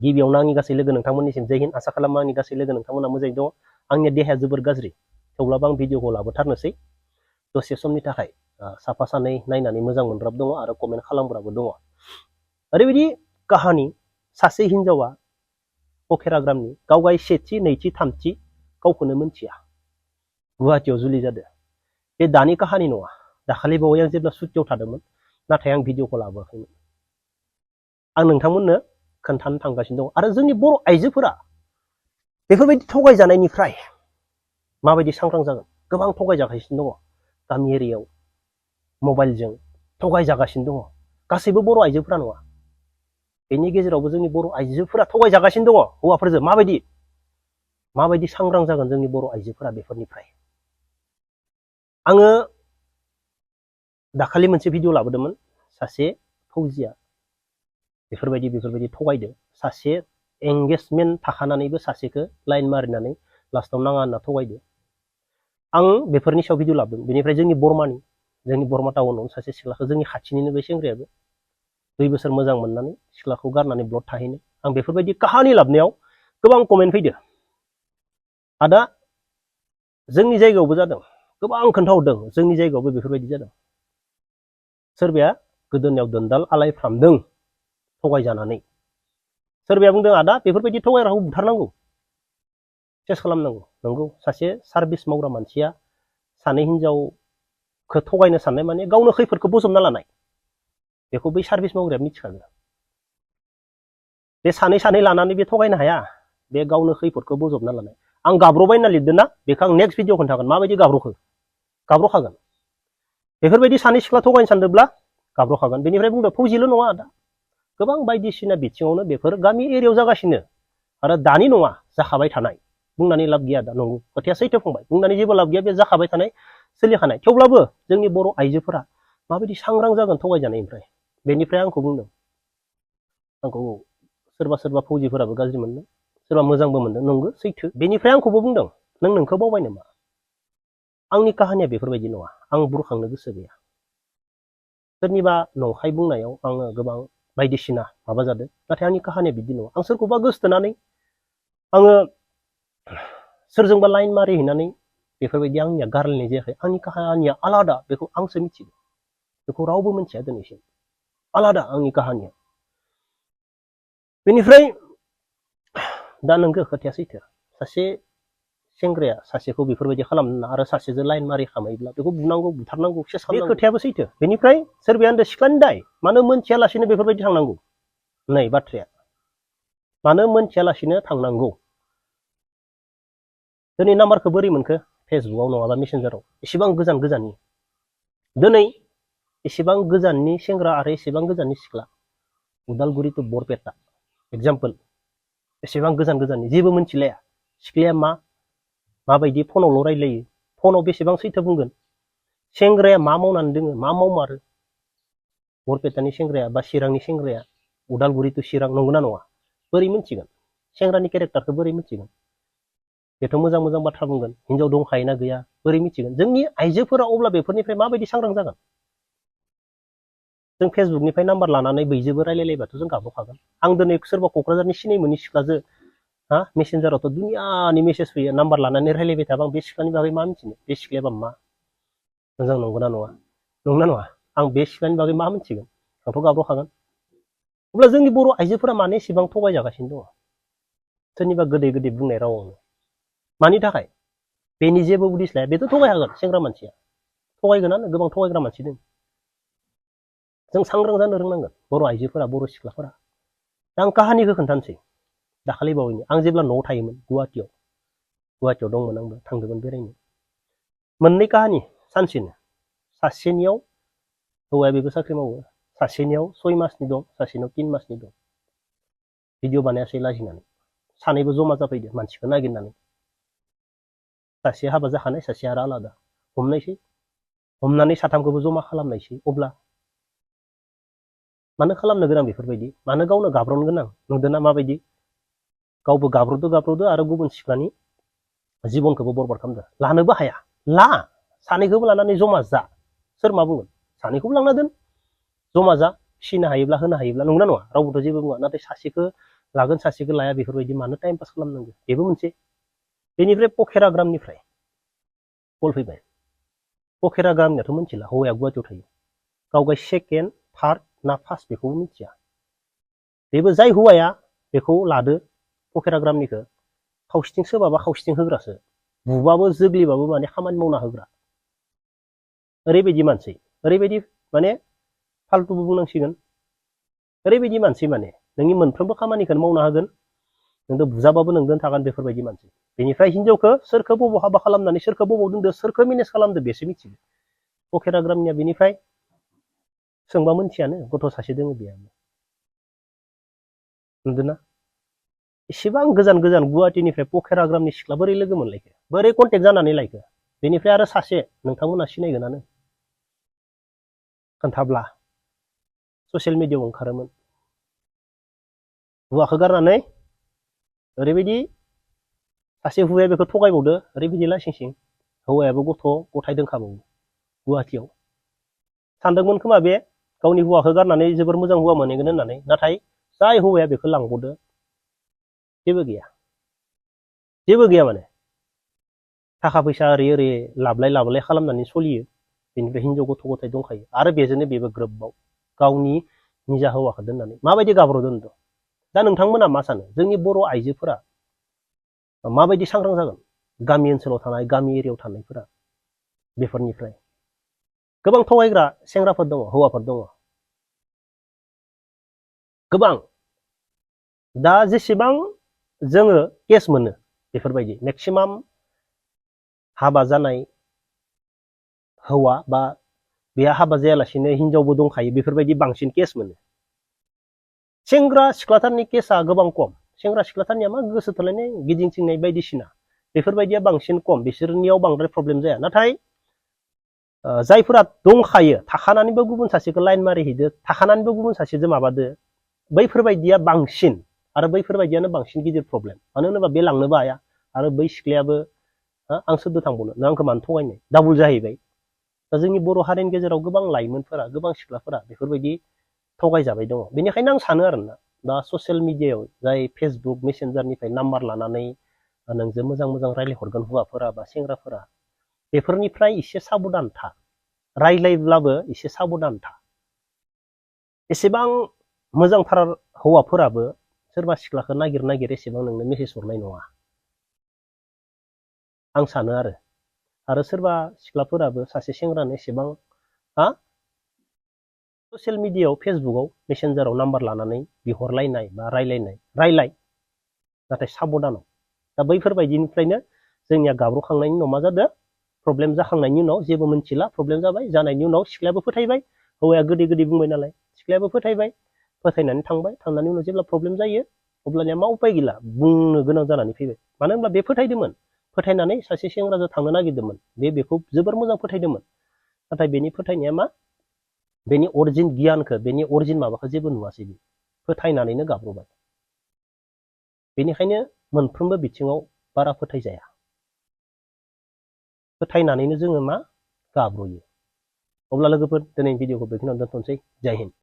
गिबियावनो आंनि गासै लोगो नोंथांमोननिसिम जय हिन्द आसा खालामो आंनि गासै लोगो नोंथांमोना मोजाङै दङ। आंनि देहाया जोबोर गाज्रि, थेवब्लाबो आं भिडिअखौ लाबोथारनोसै। दसे समनि थाखाय साफा सानै नायनानै मोजां मोनग्राबो दङ आरो कमेन्ट खालामग्राबो दङ। ओरैबायदि काहानि, सासे हिनजावा पखेराग्रामनि, गावगाय सेथि नैथि थामथि गावखौनो मोनथिया, गुवाहाटियाव जुलि जादों। बे दानि काहानि नङा, दाखालि बावै आं जेब्ला सुटियाव थादोंमोन, नाथाय आं भिडिअखौ लाबोआखैमोन। आं नोंथांमोननो खोन्थानो थांगासिनो दं। आरो जोंनि बर' आइजोफोरा बेफोरबायदि थगायजानायनिफ्राय माबायदि सांग्रां जागोन। गोबां थगायजागासिनो दङ, गामि एरियायाव मबाइलजों थगायजागासिनो दङ। गासैबो बर' आइजोफोरा नङा, बेनि गेजेरावबो जोंनि बर' आइजोफोरा थगायजागासिनो दङ हौवाफोरजों। माबायदि सांग्रां जागोन जोंनि बर' आइजोफोरा बेफोरनिफ्राय। आङो दाखालि मोनसे भिडिअ लाबोदोंमोन, सासे फौजिया बेफोरबायदि थगायदो। सासे एंगेजमेन्ट थाखानानैबो सासेखौ लाइन मारिनानै लास्टाव नाङा होनना थगायदो। आं बेफोरनि सायाव भिडिअ लाबोदों। बेनिफ्राय जोंनि बरमा टाउनाव सासे सिख्लाखौ, जोंनि खाथिनिनो बे सेंग्रायाबो 2 बोसोर मोजां मोननानै सिख्लाखौ गारनानै ब्लड थाहैनो। आं बेफोरबायदि काहानि लाबोनायाव गोबां कमेन्ट फैदो। आदा जोंनि जायगायावबो जादों, गोबां खोन्थाहरदों जोंनि जायगायावबो बेफोरबायदि जादों। सोरबाया गोदोनायाव दोनदाल आलायफ्रामदों थगायजानानै। सोरबाया बुंदों आदा बेफोरबायदि थगायग्राखौ बुथारनांगौ, सेस खालामनांगौ। नंगौ, सासे सार्भिस मावग्रा मानसिया सानै हिनजावखौ थगायनो साननाय माने गावनो खैफोदखौ बजबना लानाय, बेखौ बै सार्भिस मावग्राया मिथिखागोन। बे सानै लानानै बे थगायनो हाया, बे गावनो खैफोदखौ बजबना लानाय। आं गाब्र'बाय होनना लिरदों ना, बेखौ आं नेक्स्ट भिडिअ खोन्थागोन माबायदि गाब्र'खागोन। बेफोरबायदि सानै सिख्ला थगायनो सानदोंब्ला गाब्र'खागोन। बेनिफ्राय बुंदों फौजिल' नङा आदा, गोबां बायदिसिना बिथिङावनो बेफोर गामि एरियायाव जागासिनो आरो दानि नङा, जाखाबाय थानाय। बुंनानै लाब गैया दा, नंगौ खोथाया सैथो फंबाय, बुंनानै जेबो लाब गैया, बे जाखाबाय थानाय सोलिखानाय। थेवब्लाबो जोंनि बर' आइजोफोरा माबायदि सांग्रां जागोन थगायजानायनिफ्राय। बेनिफ्राय आंखौ बुंदों, आंखौ सोरबा फौजिफोराबो गाज्रि मोनदों, सोरबा मोजांबो मोनदों। नंगौ सैथो। बेनिफ्राय आंखौबो बुंदों नोंखौ बावबाय नामा, आंनि काहानिया बेफोरबायदि नङा, आं बुरखांनो गोसो गैया। सोरनिबा नंखाय बुंनायाव आङो गोबां बायदिसिना माबा जादों, नाथाय आंनि काहानिया बिदि नङा। आं सोरखौबा गोसोथोनानै आङो सोरजोंबा लाइन मारिहैनानै बेफोरबायदि आंनिया गारलायनाय जायाखै। आंनि काहानिया आलादा, बेखौ आंसो मिथिगौ, बेखौ रावबो मिथिया दिनैसिम। आलादा आंनि काहानिया। बेनिफ्राय दा नोंगो खोथाया सैथो, सासे सेंग्राया सासेखौ बेफोरबायदि खालामनो आरो सासेजों लाइन मारि खामायोब्ला बेखौ बुनांगौ, बुथारनांगौ, सेस खालामनांगौ, बे खोथायाबो सैथो। बेनिफ्राय सोरबाया होनदों सिख्लानि दाय, मानो मोनथियालासिनो बेफोरबायदि थांनांगौ। नै बाथ्राया, मानो मोनथियालासिनो थांनांगौ। दिनै नाम्बारखौ बोरै मोनखो, फेसबुकआव नङाबा मेसेन्जाराव, एसेबां गोजाननि। दिनै एसेबां गोजाननि सेंग्रा आरो एसेबां गोजाननि सिख्ला, उदालगुरि टु बरपेटा एग्जाम्पल, एसेबां गोजाननि जेबो मोनथिलाया। सिख्लाया माबायदि फनावल' रायलायो, फनाव बेसेबां सैथो बुंगोन, सेंग्राया मा मावनानै दोङो, मा मावमारो, बरपेटानि सेंग्राया बा चिरांनि सेंग्राया उदालगुरि टु चिरां नंगौना नङा, बोरै मिथिगोन? सेंग्रानि केरेक्टारखौ बोरै मिथिगोन? बेथ' मोजां बाथ्रा बुंगोन, हिनजाव दंखायोना गैया बोरै मिथिगोन? जोंनि आइजोफोरा अब्ला बेफोरनिफ्राय माबायदि सांग्रां जागोन? जों फेसबुकनिफ्राय नाम्बार लानानै बैजोंबो रायलायलायबाथ' जों गाब्र'खागोन। आं दिनै सोरबा क'क्राझारनि सिनाय मोनि सिख्लाजों मेसेन्जारावथ' दुनियानि मेसेज फैयो, नाम्बार लानानै रायलायबाय थाबा आं बे सिख्लानि बागै मा मिथिनो, बे सिख्लायाबा मा मोजां नंगौना नङा, आं बे सिख्लानि बागै मा मिथिगोन, आंथ' गाब्र'खागोन। अब्ला जोंनि बर' आइजोफोरा मानो एसेबां थगायजागासिनो दङ सोरनिबा गोदै बुंनाय रावावनो? मानि थाखाय? बेनि जेबो उदिस लाया, बेथ' थगायखागोन। सेंग्रा मानसिया थगायगोनानो, गोबां थगायग्रा मानसि दं। जों सांग्रां जानो रोंनांगोन बर' आइजोफोरा, बर' सिख्लाफोरा। दा आं काहानिखौ खोन्थानोसै। दाखालि बावैनो आं जेब्ला न'आव थायोमोन, गुवाहाटियाव दंमोन, आंबो थांदोंमोन बेरायनो। मोननै काहानि सानसेनो, सासेनियाव हौवाया बेबो साख्रि मावो, सासेनियाव 6 मासनि दं, सासेनियाव 3 मासनि दं। भिडिअ बानायासै लाजिनानै, सानैबो जमा जाफैदो मानसिखौ नागिरनानै। सासे हाबा जाखानाय, सासे आरो आलादा। हमनानै साथामखौबो जमा खालामनायसै। अब्ला मानो खालामनो गोनां बेफोरबायदि? मानो गावनो गाब्र'नो गोनां? नुदोंना माबायदि? गावबो गाब्र'दो आरो गुबुन सिख्लानि जिबनखौबो बरबाद खालामदो। लानोबो हाया, सानैखौबो लानानै जमा जा। सोर मा बुंगोन? सानैखौबो लांना दोन, जमा जा, फिसिनो हायोब्ला, होनो हायोब्ला, नंगौना नङा? रावबोथ' जेबो बुङा। नाथाय सासेखौ लागोन सासेखौ लाया बेफोरबायदि मानो टाइम पास खालामनांगौ बेबो मोनसे। बेनिफ्राय पखेराग्रामनिफ्राय कल फैबाय। पखेराग्रामनियाथ' मिथिला हौवाया गुवाहाटियाव थायो, गावगाय सेकेन्ड थार्ड ना फार्स्ट बेखौबो मिथिया। बेबो जाय हौवाया बेखौ लादो पखेराग्रामनिखौ खावसेथिं सोबाबा खावसेथिं होग्रासो, बुबाबो जोग्लिबाबो माने खामानि मावना होग्रा ओरैबायदि मानसि, ओरैबायदि माने फाल्तुबो बुंनांसिगोन, ओरैबायदि मानसि माने नोंनि मोनफ्रोमबो खामानिखौनो मावना होगोन, नोंदो बुजाबाबो नोंदों थागोन बेफोरबायदि मानसि। बेनिफ्राय हिनजावखौ सोरखौ बबाव हाबा खालामनानै सोरखौ बबाव दोनदो सोरखौ मेनेज खालामदो बेसो मिथिगौ पखेराग्रामनिया। बेनिफ्राय सोंबा मोनथियानो गथ' सासे दोङो बेयाबो, नुदोंना एसेबां गोजान गोजान गुवाहाटिनिफ्राय पखेराग्रामनि सिख्ला बोरै लोगो मोनलायखो, बोरै कन्टेक्ट जानानै लायखो। बेनिफ्राय आरो सासे नोंथांमोना सिनायगोनानो, खोन्थाब्ला ससियेल मिडियायाव ओंखारोमोन, हौवाखौ गारनानै ओरैबायदि सासे हौवाया बेखौ थगायबावदो ओरैबायदि लासिंसिं, हौवायाबो गथ' गथाय दोंखाबावो गुवाहाटियाव। सानदोंमोन खोमा बे गावनि हौवाखौ गारनानै जोबोर मोजां हौवा मोनहैगोन होननानै, नाथाय जाय हौवाया बेखौ लांबावदो जेबो गैया, जेबो गैया माने थाखा फैसा ओरै ओरै लाबलाय लाबलाय खालामनानै सोलियो। बेनिफ्राय हिनजाव गथ' गथाय दंखायो आरो बेजोंनो बेबो ग्रोबबाव गावनि निजा हौवाखौ दोननानै माबायदि गाब्र'दों। दा नोंथांमोना मा सानो जोंनि बर' आइजोफोरा माबायदि सांग्रां जागोन, गामि ओनसोलाव थानाय गामि एरियायाव थानायफोरा बेफोरनिफ्राय? गोबां थगायग्रा सेंग्राफोर दङ, हौवाफोर दङ गोबां। दा जेसेबां जोङो केस मोनो बेफोरबायदि मेक्सिमाम हाबा जानाय हौवा बा बेहा हाबा जायालासिनो हिनजावबो दंखायो बेफोरबायदि बांसिन केस मोनो। सेंग्रा सिख्लाथारनि केसा गोबां खम, सेंग्रा सिख्लाथारनिया मा गोसो थोलायनाय गिदिंथिंनाय बायदिसिना बेफोरबायदिया बांसिन खम, बिसोरनियाव बांद्राय प्रब्लेम जाया। नाथाय जायफोरा दंखायो थाखानानैबो गुबुन सासेखौ लाइन मारिहैदो, थाखानानैबो गुबुन सासेजों माबादो, बैफोरबायदिया बांसिन आरो बैफोरबायदियानो बांसिन गिदिर प्रब्लेम। मानो होनोबा बे लांनोबो हाया आरो बै सिख्लायाबो आं सोरदो थांबावनो, नों आंखौ मानो थगायनाय, डाबल जाहैबाय। दा जोंनि बर' हारिनि गेजेराव गोबां लाइमोनफोरा गोबां सिख्लाफोरा बेफोरबायदि थगायजाबाय दङ। बेनिखायनो आं सानो आरोना दा ससियेल मिडियायाव जाय फेसबुक मेसेन्जारनिफ्राय नाम्बार लानानै नोंजों मोजां मोजां रायज्लायहरगोन हौवाफोरा बा सेंग्राफोरा, बेफोरनिफ्राय एसे साबधान था, रायज्लायब्लाबो एसे साबधान था। एसेबां मोजांथार हौवाफोराबो सोरबा सिख्लाखौ नागिर नागिर एसेबां नोंनो मेसेज हरनाय नङा आं सानो आरो सोरबा सिख्लाफोराबो सासे सेंग्रानो एसेबां ससियेल मिडियायाव फेसबुकआव मेसेन्जाराव नाम्बार लानानै बिहरलायनाय बा रायलाय, नाथाय साबधानाव। दा बैफोरबायदिनिफ्रायनो जोंनिया गाब्र'खांनायनि उनाव मा जादों, प्रब्लेम जाखांनायनि उनाव जेबो मोनथिला, प्रब्लेम जाबाय, जानायनि उनाव सिख्लायाबो फोथायबाय, हौवाया गोदै गोदै बुंबाय नालाय सिख्लायाबो फोथायबाय, फोथायनानै थांबाय, थांनायनि उनाव जेब्ला प्रब्लेम जायो अब्लानिया मा उपाय गैला, बुंनो गोनां जानानै फैबाय। मानो होनब्ला बे फोथायदोंमोन, फोथायनानै सासे सेंग्राजों थांनो नागिरदोंमोन, बेखौ जोबोर मोजां फोथायदोंमोन, नाथाय बेनि फोथायनाया मा, बेनि अरिजिन गियानखौ, बेनि अरिजिन माबाखौ जेबो नुवासै, बे फोथायनानैनो गाब्र'बाय। बेनिखायनो मोनफ्रोमबो बिथिङाव बारा फोथायजाया, फोथायनानैनो जोङो मा गाब्र'यो। अब्ला लोगोफोर दिनैनि भिडिअखौ बेखिनियावनो दोनथ'नोसै। जय हिन्द।